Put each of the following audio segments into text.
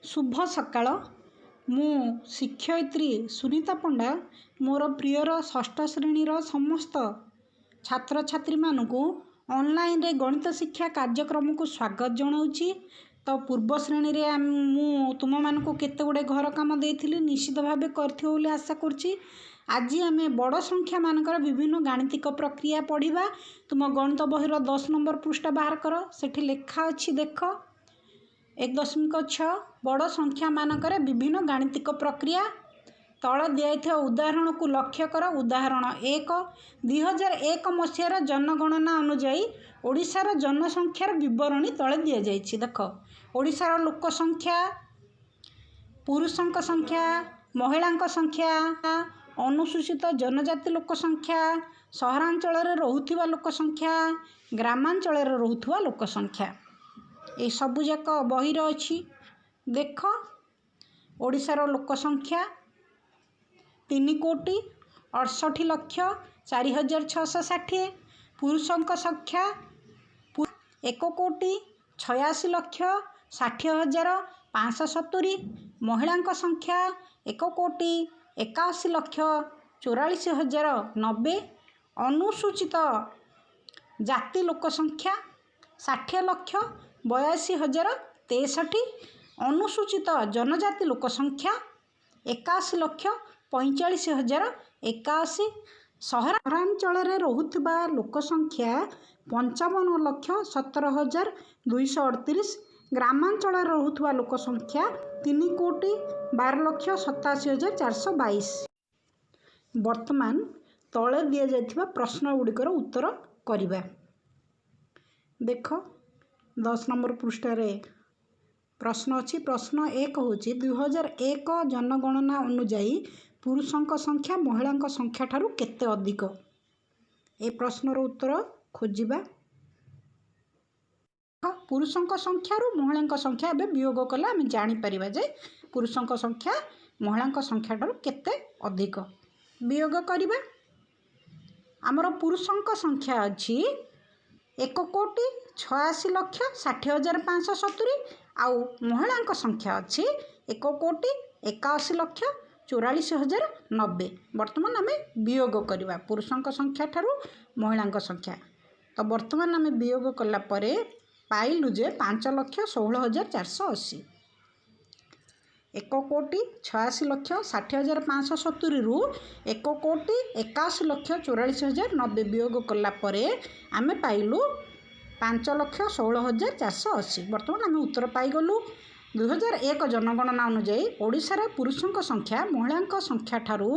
ଶୁଭ ସକାଳ। ମୁଁ ଶିକ୍ଷୟିତ୍ରୀ ସୁନୀତା ପଣ୍ଡା ମୋର ପ୍ରିୟର ଷଷ୍ଠ ଶ୍ରେଣୀର ସମସ୍ତ ଛାତ୍ରଛାତ୍ରୀମାନଙ୍କୁ ଅନଲାଇନ୍ରେ ଗଣିତ ଶିକ୍ଷା କାର୍ଯ୍ୟକ୍ରମକୁ ସ୍ୱାଗତ ଜଣାଉଛି। ତ ପୂର୍ବ ଶ୍ରେଣୀରେ ମୁଁ ତୁମମାନଙ୍କୁ କେତେ ଗୁଡ଼ିଏ ଘର କାମ ଦେଇଥିଲି, ନିଶ୍ଚିତ ଭାବେ କରିଥିବ ବୋଲି ଆଶା କରୁଛି। ଆଜି ଆମେ ବଡ଼ ସଂଖ୍ୟାମାନଙ୍କର ବିଭିନ୍ନ ଗାଣିତିକ ପ୍ରକ୍ରିୟା ପଢ଼ିବା। ତୁମ ଗଣିତ ବହିର 10 ନମ୍ବର ପୃଷ୍ଠା ବାହାର କର। ସେଠି ଲେଖା ଅଛି, ଦେଖ, 1.6, ବଡ଼ ସଂଖ୍ୟାମାନଙ୍କରେ ବିଭିନ୍ନ ଗାଣିତିକ ପ୍ରକ୍ରିୟା। ତଳେ ଦିଆଯାଇଥିବା ଉଦାହରଣକୁ ଲକ୍ଷ୍ୟ କର। ଉଦାହରଣ 1, 2001 ମସିହାର ଜନଗଣନା ଅନୁଯାୟୀ ଓଡ଼ିଶାର ଜନସଂଖ୍ୟାର ବିବରଣୀ ତଳେ ଦିଆଯାଇଛି। ଦେଖ, ଓଡ଼ିଶାର ଲୋକ ସଂଖ୍ୟା, ପୁରୁଷଙ୍କ ସଂଖ୍ୟା, ମହିଳାଙ୍କ ସଂଖ୍ୟା, ଅନୁସୂଚିତ ଜନଜାତି ଲୋକ ସଂଖ୍ୟା, ସହରାଞ୍ଚଳରେ ରହୁଥିବା ଲୋକ ସଂଖ୍ୟା, ଗ୍ରାମାଞ୍ଚଳରେ ରହୁଥିବା ଲୋକ ସଂଖ୍ୟା, ଏଇ ସବୁଯାକ ବହିରେ ଅଛି। ଦେଖ, ଓଡ଼ିଶାର ଲୋକ ସଂଖ୍ୟା 3,68,04,660। ପୁରୁଷଙ୍କ ସଂଖ୍ୟା 1,86,60,570। ମହିଳାଙ୍କ ସଂଖ୍ୟା 1,81,44,090। ଅନୁସୂଚିତ ଜାତି ଲୋକ ସଂଖ୍ୟା 60,82,063। ଅନୁସୂଚିତ ଜନଜାତି ଲୋକ ସଂଖ୍ୟା 81,45,081। ସହରାଞ୍ଚଳରେ ରହୁଥିବା ଲୋକ ସଂଖ୍ୟା 55,17,238। ଗ୍ରାମାଞ୍ଚଳରେ ରହୁଥିବା ଲୋକ ସଂଖ୍ୟା 3,12,87,422। ବର୍ତ୍ତମାନ ତଳେ ଦିଆଯାଇଥିବା ପ୍ରଶ୍ନ ଗୁଡ଼ିକର ଉତ୍ତର କରିବା। ଦେଖ, 10 ନମ୍ବର ପୃଷ୍ଠାରେ ପ୍ରଶ୍ନ ଅଛି। ପ୍ରଶ୍ନ 1 ହେଉଛି, 2001 ଜନଗଣନା ଅନୁଯାୟୀ ପୁରୁଷଙ୍କ ସଂଖ୍ୟା ମହିଳାଙ୍କ ସଂଖ୍ୟା ଠାରୁ କେତେ ଅଧିକ? ଏ ପ୍ରଶ୍ନର ଉତ୍ତର ଖୋଜିବା। ପୁରୁଷଙ୍କ ସଂଖ୍ୟାରୁ ମହିଳାଙ୍କ ସଂଖ୍ୟା ଏବେ ବିୟୋଗ କଲେ ଆମେ ଜାଣିପାରିବା ଯେ ପୁରୁଷଙ୍କ ସଂଖ୍ୟା ମହିଳାଙ୍କ ସଂଖ୍ୟା ଠାରୁ କେତେ ଅଧିକ। ବିୟୋଗ କରିବା। ଆମର ପୁରୁଷଙ୍କ ସଂଖ୍ୟା ଅଛି 1,86,60,570 ଆଉ ମହିଳାଙ୍କ ସଂଖ୍ୟା ଅଛି 1,81,44,090। ବର୍ତ୍ତମାନ ଆମେ ବିୟୋଗ କରିବା ପୁରୁଷଙ୍କ ସଂଖ୍ୟା ଠାରୁ ମହିଳାଙ୍କ ସଂଖ୍ୟା। ତ ବର୍ତ୍ତମାନ ଆମେ ବିୟୋଗ କଲା ପରେ ପାଇଲୁ ଯେ 5,16,480। 1,86,60,570ରୁ 1,81,44,090 ବିୟୋଗ କଲା ପରେ ଆମେ ପାଇଲୁ 5,16,480। ବର୍ତ୍ତମାନ ଆମେ ଉତ୍ତର ପାଇଗଲୁ, 2001 ଜନଗଣନା ଅନୁଯାୟୀ ଓଡ଼ିଶାର ପୁରୁଷଙ୍କ ସଂଖ୍ୟା ମହିଳାଙ୍କ ସଂଖ୍ୟା ଠାରୁ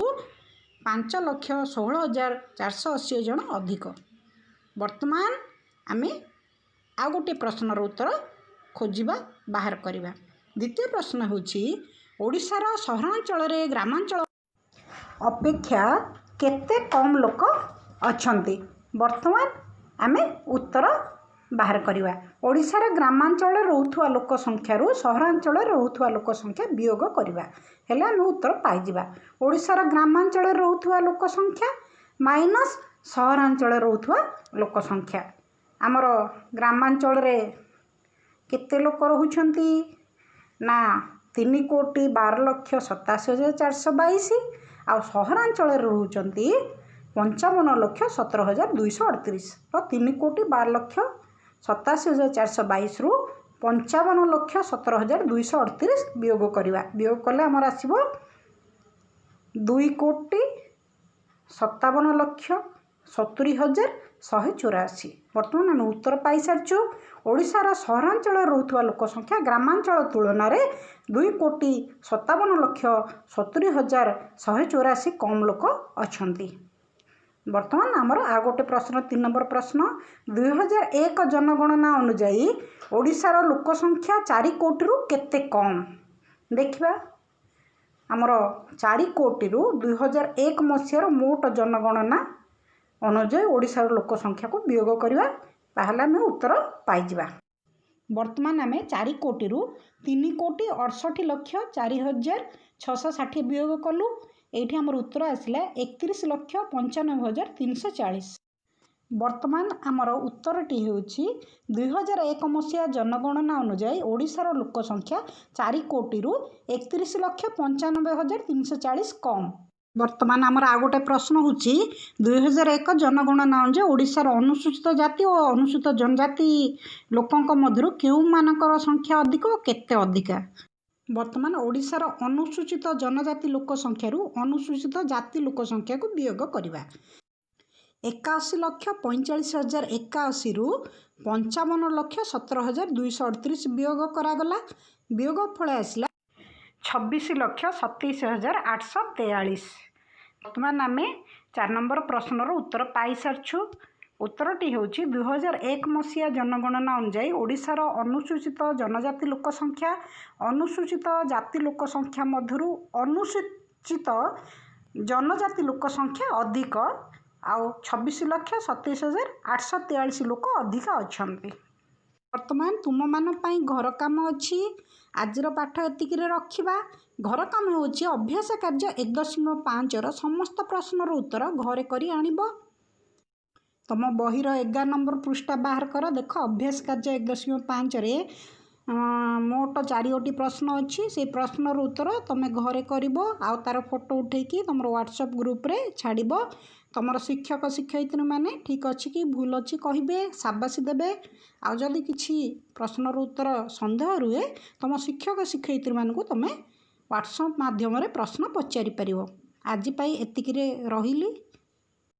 5,16,480 ଜଣ ଅଧିକ। ବର୍ତ୍ତମାନ ଆମେ ଆଉ ଗୋଟିଏ ପ୍ରଶ୍ନର ଉତ୍ତର ଖୋଜିବା, ବାହାର କରିବା। ଦ୍ୱିତୀୟ ପ୍ରଶ୍ନ ହେଉଛି, ଓଡ଼ିଶାର ସହରାଞ୍ଚଳରେ ଗ୍ରାମାଞ୍ଚଳ ଅପେକ୍ଷା କେତେ କମ୍ ଲୋକ ଅଛନ୍ତି? ବର୍ତ୍ତମାନ ଆମେ ଉତ୍ତର ବାହାର କରିବା। ଓଡ଼ିଶାର ଗ୍ରାମାଞ୍ଚଳରେ ରହୁଥିବା ଲୋକ ସଂଖ୍ୟାରୁ ସହରାଞ୍ଚଳରେ ରହୁଥିବା ଲୋକ ସଂଖ୍ୟା ବିୟୋଗ କରିବା, ହେଲେ ଆମେ ଉତ୍ତର ପାଇଯିବା। ଓଡ଼ିଶାର ଗ୍ରାମାଞ୍ଚଳରେ ରହୁଥିବା ଲୋକ ସଂଖ୍ୟା ମାଇନସ୍ ସହରାଞ୍ଚଳରେ ରହୁଥିବା ଲୋକ ସଂଖ୍ୟା। ଆମର ଗ୍ରାମାଞ୍ଚଳରେ କେତେ ଲୋକ ରହୁଛନ୍ତି ନା 3,12,87,422, ଆଉ ସହରାଞ୍ଚଳରେ ରହୁଛନ୍ତି 55,17,238। ତ 3,12,87,422ରୁ 55,17,238 ବିୟୋଗ କରିବା। ବିୟୋଗ କଲେ ଆମର ଆସିବ 2,57,70,184। ବର୍ତ୍ତମାନ ଆମେ ଉତ୍ତର ପାଇସାରିଛୁ, ଓଡ଼ିଶାର ସହରାଞ୍ଚଳରେ ରହୁଥିବା ଲୋକ ସଂଖ୍ୟା ଗ୍ରାମାଞ୍ଚଳ ତୁଳନାରେ 2,57,70,184 କମ୍ ଲୋକ ଅଛନ୍ତି। ବର୍ତ୍ତମାନ ଆମର ଆଉ ଗୋଟେ ପ୍ରଶ୍ନ, 3 ନମ୍ବର ପ୍ରଶ୍ନ, 2001 ଜନଗଣନା ଅନୁଯାୟୀ ଓଡ଼ିଶାର ଲୋକ ସଂଖ୍ୟା 4 କୋଟିରୁ କେତେ କମ୍? ଦେଖିବା, ଆମର 4 କୋଟିରୁ 2001 ମସିହାର ମୋଟ ଜନଗଣନା ଅନୁଯାୟୀ ଓଡ଼ିଶାର ଲୋକ ସଂଖ୍ୟାକୁ ବିୟୋଗ କରିବା, ତାହେଲେ ଆମେ ଉତ୍ତର ପାଇଯିବା। ବର୍ତ୍ତମାନ ଆମେ 4 କୋଟିରୁ 3,68,04,660 ବିୟୋଗ କଲୁ। ଏଇଠି ଆମର ଉତ୍ତର ଆସିଲା 31,95,340। ବର୍ତ୍ତମାନ ଆମର ଉତ୍ତରଟି ହେଉଛି, 2001 ମସିହା ଜନଗଣନା ଅନୁଯାୟୀ ଓଡ଼ିଶାର ଲୋକ ସଂଖ୍ୟା 4 କୋଟିରୁ 31,95,340 କମ୍। ବର୍ତ୍ତମାନ ଆମର ଆଉ ଗୋଟେ ପ୍ରଶ୍ନ ହେଉଛି, 2001 ଜନଗଣନା ଅନୁଯାୟୀ ଓଡ଼ିଶାର ଅନୁସୂଚିତ ଜାତି ଓ ଅନୁସୂଚିତ ଜନଜାତି ଲୋକଙ୍କ ମଧ୍ୟରୁ କେଉଁମାନଙ୍କର ସଂଖ୍ୟା ଅଧିକ ଓ କେତେ ଅଧିକା? ବର୍ତ୍ତମାନ ଓଡ଼ିଶାର ଅନୁସୂଚିତ ଜନଜାତି ଲୋକ ସଂଖ୍ୟାରୁ ଅନୁସୂଚିତ ଜାତି ଲୋକ ସଂଖ୍ୟାକୁ ବିୟୋଗ କରିବା। 81,45,081ରୁ 55,17,238 ବିୟୋଗ କରାଗଲା। ବିୟୋଗ ଫଳ ଆସିଲା 26,27,843। ବର୍ତ୍ତମାନ ଆମେ 4 ନମ୍ବର ପ୍ରଶ୍ନର ଉତ୍ତର ପାଇସାରିଛୁ। ଉତ୍ତରଟି ହେଉଛି, 2001 ମସିହା ଜନଗଣନା ଅନୁଯାୟୀ ଓଡ଼ିଶାର ଅନୁସୂଚିତ ଜନଜାତି ଲୋକ ସଂଖ୍ୟା ଅନୁସୂଚିତ ଜାତି ଲୋକ ସଂଖ୍ୟା ମଧ୍ୟରୁ ଅନୁସୂଚିତ ଜନଜାତି ଲୋକ ସଂଖ୍ୟା ଅଧିକ, ଆଉ 26,27,843 ଲୋକ ଅଧିକା ଅଛନ୍ତି। ବର୍ତ୍ତମାନ ତୁମମାନଙ୍କ ପାଇଁ ଘର କାମ ଅଛି। ଆଜିର ପାଠ ଏତିକିରେ ରଖିବା। ଘର କାମ ହେଉଛି, ଅଭ୍ୟାସ କାର୍ଯ୍ୟ 1.5ର ସମସ୍ତ ପ୍ରଶ୍ନର ଉତ୍ତର ଘରେ କରି ଆଣିବ। ତୁମ ବହିର 11 ନମ୍ବର ପୃଷ୍ଠା ବାହାର କର। ଦେଖ, ଅଭ୍ୟାସ କାର୍ଯ୍ୟ 1.5ରେ ମୋଟ 4ଗୋଟି ପ୍ରଶ୍ନ ଅଛି। ସେଇ ପ୍ରଶ୍ନର ଉତ୍ତର ତୁମେ ଘରେ କରିବ ଆଉ ତା'ର ଫଟୋ ଉଠେଇକି ତୁମର ହ୍ୱାଟ୍ସଆପ୍ ଗ୍ରୁପ୍ରେ ଛାଡ଼ିବ। ତୁମର ଶିକ୍ଷକ ଶିକ୍ଷୟିତ୍ରୀମାନେ ଠିକ୍ ଅଛି କି ଭୁଲ ଅଛି କହିବେ, ସାବାସୀ ଦେବେ। ଆଉ ଯଦି କିଛି ପ୍ରଶ୍ନର ଉତ୍ତର ସନ୍ଦେହ ରୁହେ, ତୁମ ଶିକ୍ଷକ ଶିକ୍ଷୟିତ୍ରୀମାନଙ୍କୁ ତୁମେ ହ୍ୱାଟ୍ସଆପ୍ ମାଧ୍ୟମରେ ପ୍ରଶ୍ନ ପଚାରି ପାରିବ। ଆଜି ପାଇଁ ଏତିକିରେ ରହିଲି।